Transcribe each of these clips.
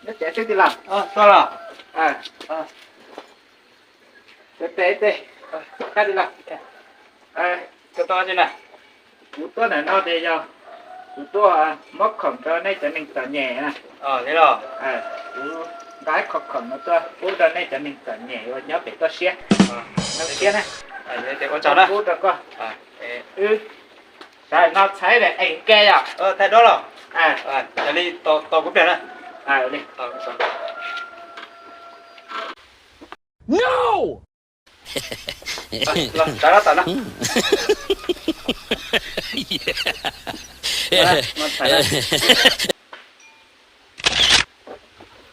Nyob tsev xwb tij laug. Tuaj los. Tes tes, kab tij laug. Kuv tuaj ntawm no ces yog kuv tuaj muab khoom rau nej cov neeg txom nyem na. Kuv nqa ib qho khoom no tuaj pub rau nej cov neeg txom nyem uas nyob pem toj siab. Nyob siab na. Ua tsaug na. Pub rau koj. Wb sawv no txhais daim ees ke yom. Thaij duab los. Cia li tos kuv pliag na. Sawv no tom no.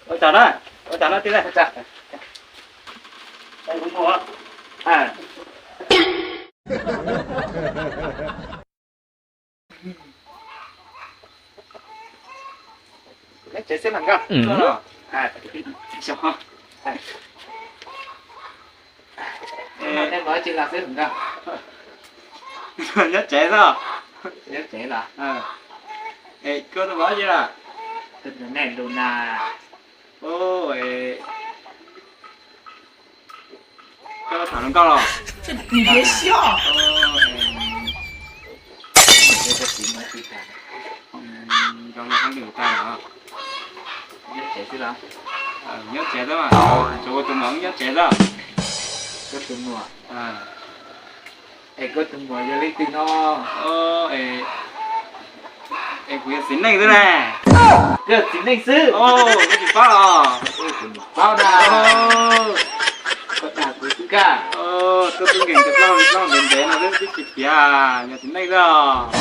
Ua tsaug na, ua tsaug na tij laug. Nyob tsev xwb los nkauj. Nyob tsev xwb. Nyob tsev los. Es koj tuaj ua dab tsi lawm? Tuaj nrog nej lus na. Koj tham hluas nkauj los? Nrog lub hab lwm tag los. Nyob tsev xwb mas, tsuas ua tus muam nyob tsev xwb. Es koj tus muam yog leej twg no? Es kuv yog txiv neej xwb ne. Koj yog txiv neej xwb? Koj tsis paub los? Kuv paub na. Koj dag kuv xwb kag. Koj tub nkeeg tus plaub hau ntev ntev no twb tsis piav, yog txiv neej xwb os.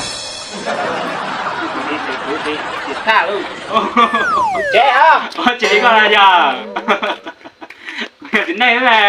Kuv tsis tag lawm. Tsev os. Tsev koj na yog. Kuv yog txiv neej xwb ne.